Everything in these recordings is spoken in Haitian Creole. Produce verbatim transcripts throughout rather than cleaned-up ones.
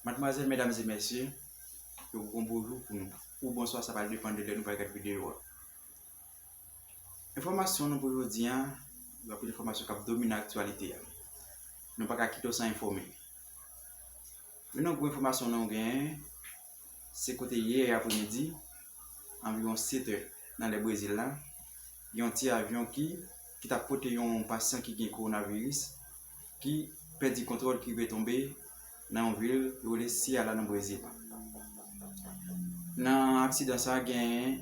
Madmwazèl, medam e mesye, yo gon bonjou pou nou. Ou bonswa, sa pral depann de lè nou pral gad videyo a. Enfòmasyon nou pou jodi a, yo ap enfòmasyon k ap domine aktyalite a. Nou pa ka kite w san enfòme. Youn nan gwo enfòmasyon nou genyen, se kote yè apremidi, anviwon sèt è nan lè Brezil la, yon ti avyon ki, ki t ap pote yon pasyan ki gen kowonaviris, ki pèdi kontwòl, ki rive tonbe nan yon vil yo rele Ceará nan Brezil. Nan aksidan sa, gen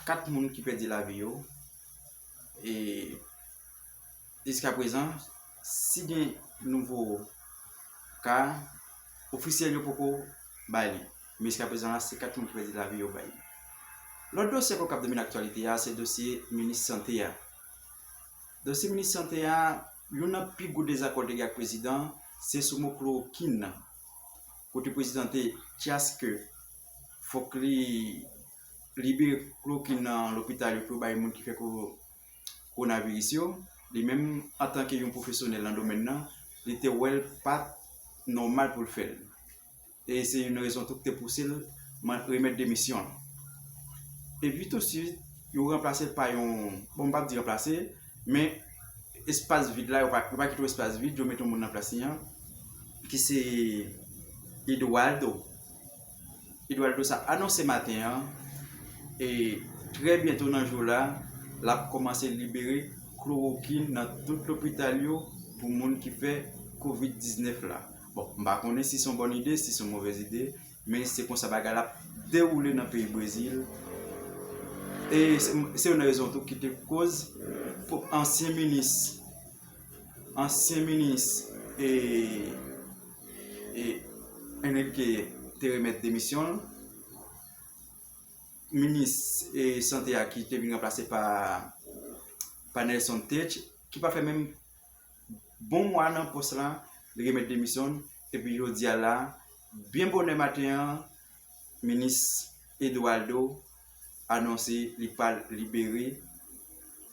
kat moun ki pèdi lavi yo. E jiskaprezan, si gen nouvo ka, ofisyèl yo poko bay li. Men jiskaprezan la, se kat moun ki pèdi lavi yo bay li. Lòt dosye ankò k ap domine aktyalite a, se dosye minis sante a. Dosye minis sante a, youn nan pi gwo dezakò l te gen ak prezidan, se sou mo klorokin nan. Kote prezidan te tchaske fòk li libere klorokin nan lopital yo pou yo bay moun ki fè ko-, kowonaviris yo. Li menm, antanke yon pwofesyonèl nan domèn nan, li te wè l pa t nòmal pou l fè l. E se youn rezon tou ki te pouse l man-, remèt demisyon l. Epi tousuit, yo ranplase l pa yon, bon, m p ap di ranplase, men espas vid la, yo pa, yo pa kite yon espas vid, yo mete yon moun nan plas li an, ki se Eduardo. Eduardo sa anonse maten an, e trè byento nan jou la, l ap kòmanse libere klorokin nan tout lopital yo pou moun ki fè kovid diznèf la. Bon, m pa konnen si se yon bòn ide, si se yon movèz ide, men se konsa bagay la ap dewoule nan peyi Brezil. E se, se youn nan rezon tou ki te koz pou ansyen minis, ansyen minis, e, e Enrique te remèt demisyon l. Minis, e, sante a ki te vin ranplase pa, pa Nelson Teich, ki pa fè menm bon mwa nan pòs la, li remèt demisyon l, epi jodi a la, byen bonè maten an, minis Eduardo anonse li pral libere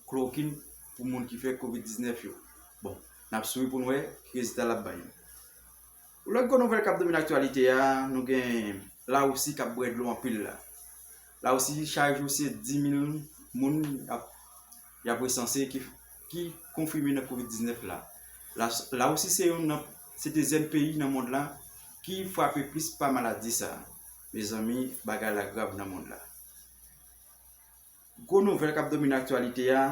klorokin pou moun ki fè kovid diznèf yo. Bon, n ap swiv pou n wè ki rezilta l ap bay. Lòt gwo nouvèl k ap domine aktyalite a, nou gen Larisi k ap bwè dlo anpil la. Larisi, chak jou, se dis mil moun y ap, y ap resanse ki, ki konfime nan kovid diznèf la. La, Larisi se youn nan, se dezyèm peyi nan mond la ki frape plis pa maladi sa a. Mezanmi, bagay la grav nan mond la. Gwo nouvèl k ap domine aktyalite a.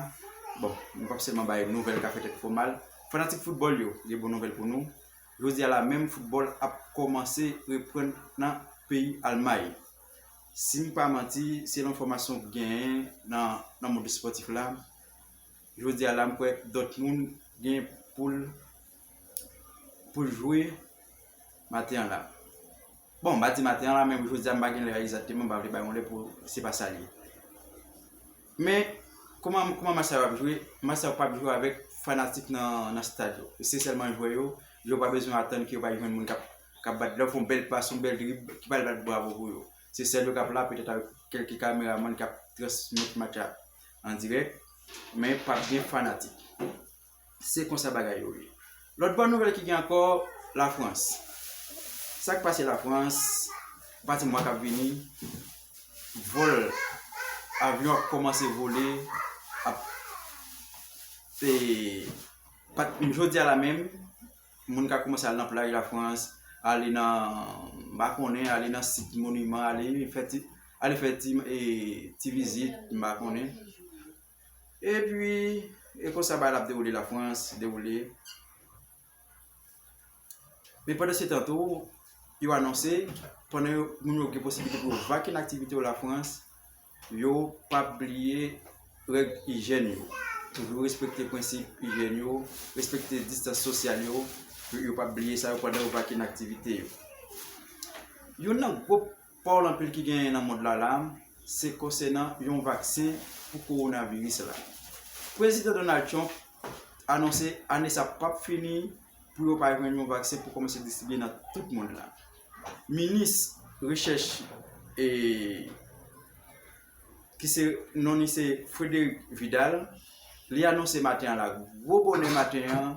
Bon, nou p ap sèlman bay nouvèl k ap fè tèt fè w mal. Fanatik foutbòl yo, gen bon nouvèl pou nou. Jodi a la menm, foutbòl ap kòmanse reprann nan peyi Almay. Si m pa manti, selon enfòmasyon k genyen nan, nan mond espòtif la, jodi a la, m kwè Dortmund gen pou l, pou l jwe maten an la. Bon, m pa di maten an la, men jodi a m pa gen lè a egzakteman, m pa vle bay yon lè pou se pa sa l ye. Men, kòman, kòman match sa yo ap jwe? Match sa yo p ap jwe avèk fanatik nan, nan stad yo. Se sèlman jwè yo, yo pa bezwen atann ke yo va jwenn moun k ap, k ap bat. Lè w fè yon bèl pas, yon bèl drib, ki pral bat bravo pou yo. Se sèl yo k ap la, petèt avèk kèlke kameramann k ap transmèt match la an dirèk, men p ap gen fanatik. Se konsa bagay yo ye. Lòt bòn nouvèl ki gen ankò, Lafrans. Sa k pase Lafrans, pati mwa k ap vini, vòl, avyon ap kòmanse vole, ap, e, pat, jodi a la menm, moun ka kòmanse al nan plaj Lafrans, ale nan, m pa konnen, ale nan sit moniman, ale fè ti, ale fè ti, e, ti vizit, m pa konnen. Epi, e konsa bagay la ap dewoule Lafrans, dewoule. Men pandan se tan tou, yo anonse, pandan yo, moun yo gen posiblite pou yo vake nan aktivite yo Lafrans, yo p ap bliye règ ijyèn yo. Toujou respekte prensip ijyèn yo, respekte distans sosyal yo, yo, yo p ap bliye sa yo pandan yo vake nan aktivite yo. Youn nan gwo pawòl anpil ki genyen nan mond la la, se konsènan yon vaksen pou kowonaviris la. Prezidan Donald Trump anonse ane sa p ap fini pou yo pa jwenn yon vaksen pou kòmanse distribye nan tout mond la. Minis rechèch, e, ki se, non li se Frederic Vidal, li anonse maten an la, gwo bonè maten an,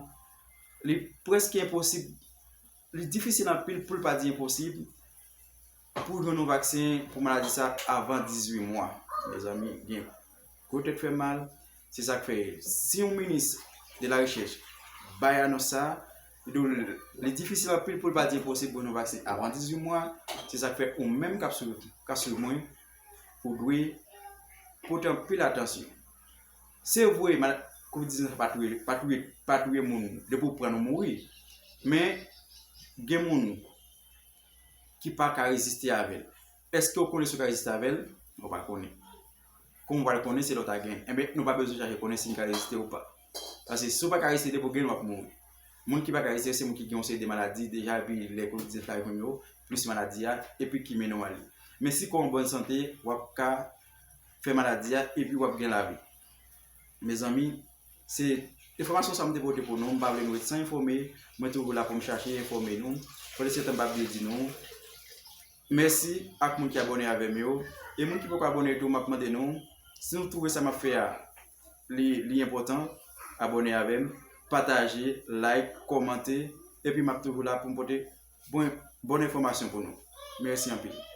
li prèske enposib Li difisil anpil pou l pa di enposib pou jwenn yon vaksen pou maladi sa avan dizuit mwa. Mezanmi, gen gwo tèt fè mal. Se sa k fè, si yon minis de la rechèch bay anons sa, li di w li difisil anpil pou l pa di enposib pou jwenn yon vaksen avan dizuit mwa. Se sa k fè ou menm k ap swiv, k ap swiv mwen, ou dwe pote anpil atansyon. Se vre, mal- kovid diznèf pa touye, pa touye, pa touye moun depi w pran l ou mouri. Men, gen moun ki pa ka reziste avè l. Èske w konnen si w ka reziste avè l? Ou pa konnen. Kòman w pral konnen se lè w ta gen? Enben, nou pa bezwen chache konnen si n ka reziste ou pa. Paske si w pa ka reziste depi w gen l, w ap mouri. Moun ki pa ka reziste, se moun ki gen yon seri de maladi deja, epi lè kovid diznèf la jwenn yo, plis maladi a, epi ki mennen w ale. Men si kò w an bòn sante, w ap ka fè maladi a, epi w ap gen lavi. Mezanmi, se enfòmasyon sa m te pote pou nou. M pa vle nou ret san enfòme. Mwen toujou la pou m chache enfòme nou. Pote se tan m pa bliye di nou mèsi ak moun ki abòne avè m yo. E moun ki poko abòne tou, m ap mande nou, si nou twouve sa m ap fè a, li, li enpòtan, abòne avè m, pataje, like, kòmante, epi m ap toujou la pou m pote bon, bon enfòmasyon pou nou. Mèsi anpil.